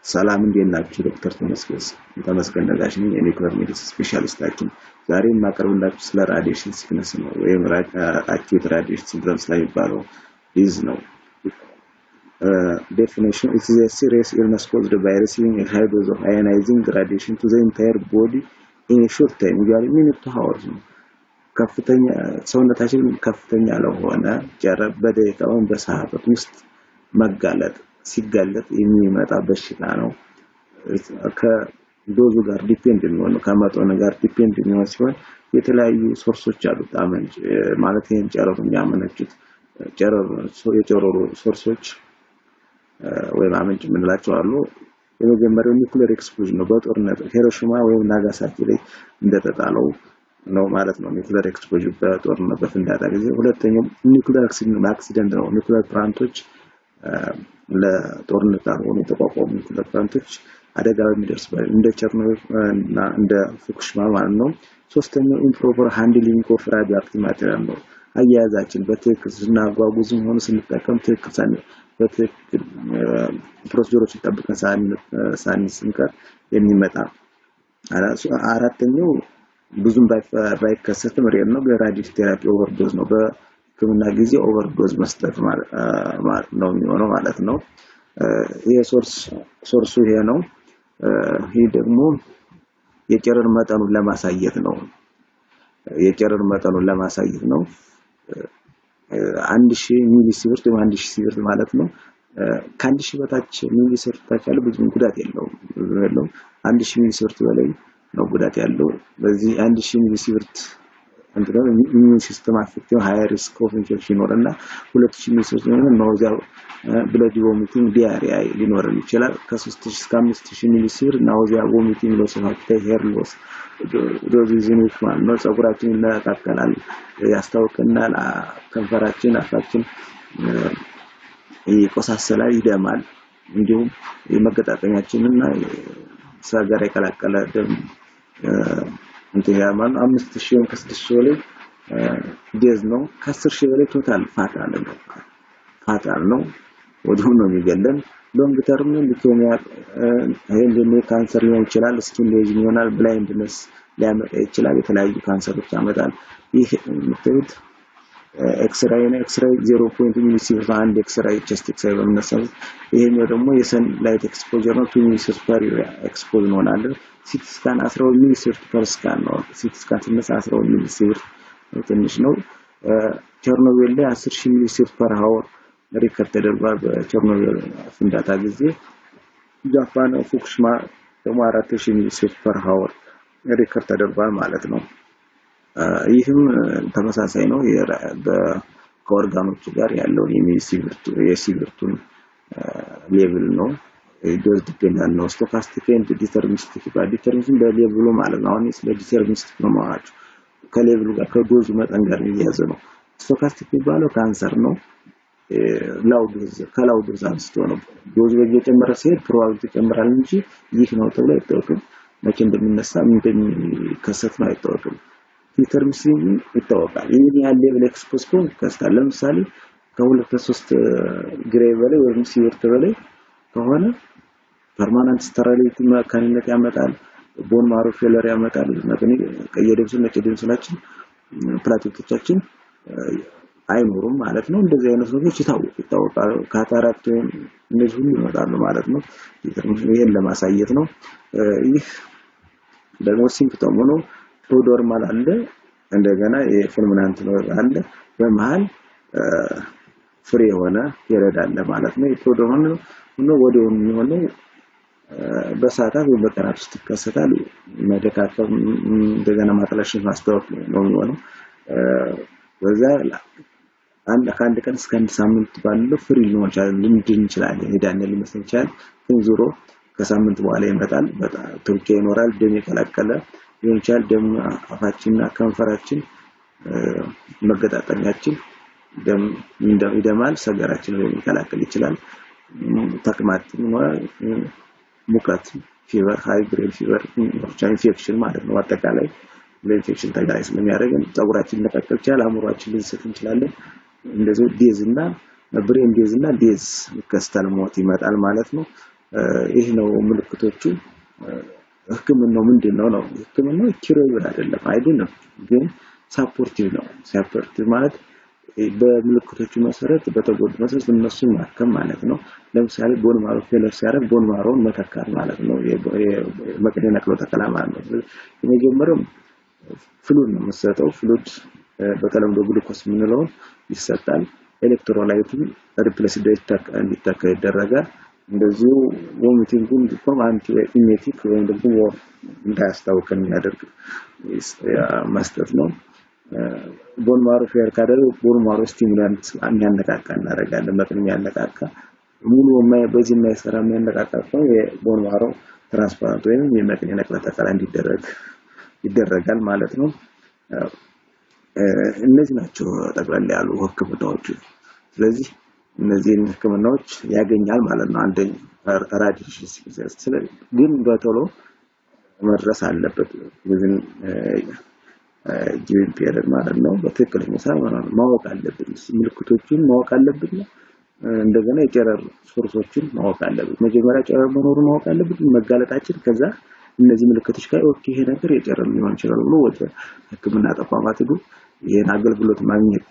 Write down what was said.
ሰላም፣ እንዴት ናችሁ? ዶክተር ተመስገን ነጋሽ ነኝ፣ የ nuclear medicine specialist ሐኪም። ዛሬ የማቀርብላችሁ ስለ radiation sickness ነው፣ ወይም acute radiation syndrome ስለሚባለው disease ነው። Definition: it is a serious illness caused by receiving a high dose of ionizing radiation to the entire body in a short time, usually minutes to hours ነው። ከፍተኛ ሰውነታችን ከፍተኛ ለሆነ ጨረር በደቂቃ ወይም በሰዓታት ውስጥ መጋለጥ ሲጋለጥ የሚመጣ በሽታ ነው። ከ dose ኡ ጋር depend የሚሆን፣ ከመጠኑ ጋር depend የሚሆን ሲሆን የተለያዩ source ኦች አሉት። አመንጭ ማለት ይሄን ጨረሩ የሚያመነጩት ጨረሩ የጨረሩ source ኦች ወይም አመንጭ የምንላቸው አሉ። የመጀመሪያው nuclear explosion ነው። በጦርነት ሂሮሺማ ወይም ናጋሳኪ ላይ እንደተጣለው ነው ማለት ነው። Nuclear explosion በጦርነት በፍንዳታ ጊዜ። ሁለተኛው nuclear accident ነው። Nuclear plant ኦች፣ ለጦርነት ላልሆኑ የተቋቋሙ nuclear plant ኦች አደጋ በሚደርስበት እንደ ቸርኖብል እና እንደ ፉኩሺማ ማለት ነው። ሶስተኛው improper handling of radioactive material ነው። አያያዛችን በትክክል ስናጓጉዝም ሆነ ስንጠቀም ትክክል በትክክል procedure ኦችን ጠብቀን ሳንስንቀር የሚመጣ። አራተኛው ብዙም ባይከሰትም rare ነው፣ በ radiation therapy overdose ነው። በሕክምና ጊዜ overdose መስጠት ነው የሚሆነው ማለት ነው። ይሄ source ኡ ይሄ ነው። ይህ ደግሞ የጨረር መጠኑን ለማሳየት ነው። የጨረር መጠኑን ለማሳየት ነው። 1000 millisievert ወይም 1000 sievert ማለት ነው። ከ1000 በታች millisievert በታች ያለው ብዙም ጉዳት የለውም፣ ብዙም የለውም። 1000 millisievert በላይ ነው ጉዳት ያለው። በዚህ 1000 millisievert እንትነው immune system affect፣ higher risk of infection ይኖርና 2000 millisievert ነው nausea፣ blood, vomiting፣ diarrhea ሊኖረን ይችላል። ከ3000 እስከ 5000 millisievert nausea፣ vomiting፣ loss of appetite፣ hair loss፣ ዶዚዝኒክ ማለት ነው። ፀጉራችን ይነቃቀላል፣ ያስታውቅናል። ከንፈራችን፣ አፋችን ይቆሳሰላል፣ ይደማል። እንዲሁም የመገጣጠሚያችንና ሰገራ የቀላቀለ ደም እንትን ያማል። 5000 ወይም ከ6000 በላይ death ነው። ከ10,000 በላይ total fatal ነው። Fatal ነው። ወዲያው ነው የሚገለን። Long term leukemia፣ ይሄን ካንሰር ሊሆን ይችላል፣ skin lesion ይሆናል፣ blindness ሊያመጣ ይችላል፣ የተለያዩ ካንሰሮች ያመጣል። ይህ የምታዩት ኤክስራይ ነው። ኤክስራይ 0.2 millisievert አንድ X-ray፣ chest X-ray በመነሳት፣ ይሄኛው ደግሞ የ sunlight exposure ነው። 2 millisievert per expose እንሆናለን። CT scan 12 millisievert per scan ነው። CT scan ሲነሳ 12 millisievert ትንሽ ነው። ቸርኖቤል ላይ 10,000 millisievert per hour record ተደርጓል በቸርኖቤል ፍንዳታ ጊዜ። ጃፓን ፉኩሺማ ደግሞ 4000 millisievert per hour record ተደርጓል ማለት ነው። ይህም ተመሳሳይ ነው። ከኦርጋኖቹ ጋር ያለውን የ sievert ኡን level ነው። Dose dependent ነው። Stochastic and deterministic ይባላል። Deterministic በ level ኡ ማለት ነው። አሁን ስለ deterministic ነው የማወራቸው። ከ level ኡ ጋር ከ dose ኡ መጠን ጋር የሚያያዝ ነው። Stochastic የሚባለው ካንሰር ነው። Low dose፣ ከ low dose አንስቶ ነው። Dose ኡ እየጨመረ ሲሄድ probability ይጨምራል እንጂ ይህ ነው ተብሎ አይታወቅም። መቼ እንደሚነሳ እንደሚከሰት ነው አይታወቅም። Determinism ይታወቃል። ይህን ያህል level expose ከሆንክ ይከሰታል። ለምሳሌ ከሁለት ከሶስት gray በላይ ወይም sievert በላይ ከሆነ permanent sterility መካንነት ያመጣል። Bone marrow failure ያመጣል። ቀይ ደም ሴል፣ ነጭ ደም ሴላችን፣ platelet ኦቻችን አይኖሩም ማለት ነው። እንደዚህ አይነት ነገሮች ይታወቃሉ። Cataract ወይም እነዚህ ሁሉ ይመጣሉ ማለት ነው። ይሄን ለማሳየት ነው። ይህ ደግሞ symptom ኡ ነው። Prodromal አለ፣ እንደገና የ fulminant ነው አለ፣ በመሃል free የሆነ period አለ ማለት ነው። የ prodromal ነው ወዲያውኑ የሚሆነው፣ በሰዓታት ወይም በቀናት ውስጥ ይከሰታል። መደካከም፣ እንደገና ማቅለሽለሽ፣ ማስታወክ ነው የሚሆነው። በዛ ከአንድ ቀን እስከ አንድ ሳምንት ባለው free ሊሆን ይችላል፣ ልንድን እንችላለን፣ የዳነ ሊመስል ይችላል። ግን ዞሮ ከሳምንት በኋላ ይመጣል። በጣም ትውኪያ ይኖራል፣ ደም የቀላቀለ ሊሆን ይችላል። ደም አፋችንና ከንፈራችን፣ መገጣጠሚያችን ደም ይደማል፣ ሰገራችን ሊቀላቅል ይችላል። ተቅማጥ ይኖራል፣ ሙቀት፣ fever፣ high grade fever፣ infection ማለት ነው። አጠቃላይ ለኢንፌክሽን ተጋላጭ ስለሚያደርገን ፀጉራችን ሊነቃቀል ይችላል፣ አእምሯችን ልንስት እንችላለን። እንደዚሁ death እና brain death እና death ይከሰታል፣ ሞት ይመጣል ማለት ነው። ይህ ነው ምልክቶቹ። ህክምናው ምንድን ነው ነው? ህክምናው curable አይደለም፣ አይድንም፣ ግን supportive ነው። Supportive ማለት በምልክቶቹ መሰረት፣ በተጎዱ መሰረት እነሱን ማከም ማለት ነው። ለምሳሌ bone marrow failure ሲያደርግ bone marrow ውን መተካት ማለት ነው። የመቅኔ ነቅሎ ተከላ ማለት ነው። የመጀመሪያው fluid ነው የምሰጠው። Fluid በተለምዶ ግሉኮስ የምንለውን ይሰጣል። Electrolyte ኡን replace እንዲተካ ይደረጋል። እንደዚሁ vomiting ኡን እንዲቆም anti emetic ወይም ደግሞ እንዳያስታውቅ የሚያደርግ መስጠት ነው። Bone marrow fail ካደረገ bone marrow stimulant የሚያነቃቃ እናደርጋለን። መቅኔ የሚያነቃቃ፣ ሙሉ በዚህ የማይሰራ የሚያነቃቃ ከሆነ የ bone marrow transplant ወይም የመቅኔ ነቅለ ተከላ እንዲደረግ ይደረጋል ማለት ነው። እነዚህ ናቸው ጠቅላላ ያሉ ህክምናዎቹ። ስለዚህ እነዚህን ህክምናዎች ያገኛል ማለት ነው። አንደኛ radiation፣ ግን በቶሎ መድረስ አለበት within given period ማለት ነው። በትክክለኛ ሰዓት ማወቅ አለብን። ምልክቶቹን ማወቅ አለብን። እንደገና የጨረር source ኦችን ማወቅ አለብን። መጀመሪያ ጨረር መኖሩን ማወቅ አለብን፣ መጋለጣችን። ከዛ እነዚህ ምልክቶች ጋር okay ይሄ ነገር የጨረር ሊሆን ይችላል ብሎ ወደ ህክምና ተቋማት ሄዶ ይሄን አገልግሎት ማግኘት።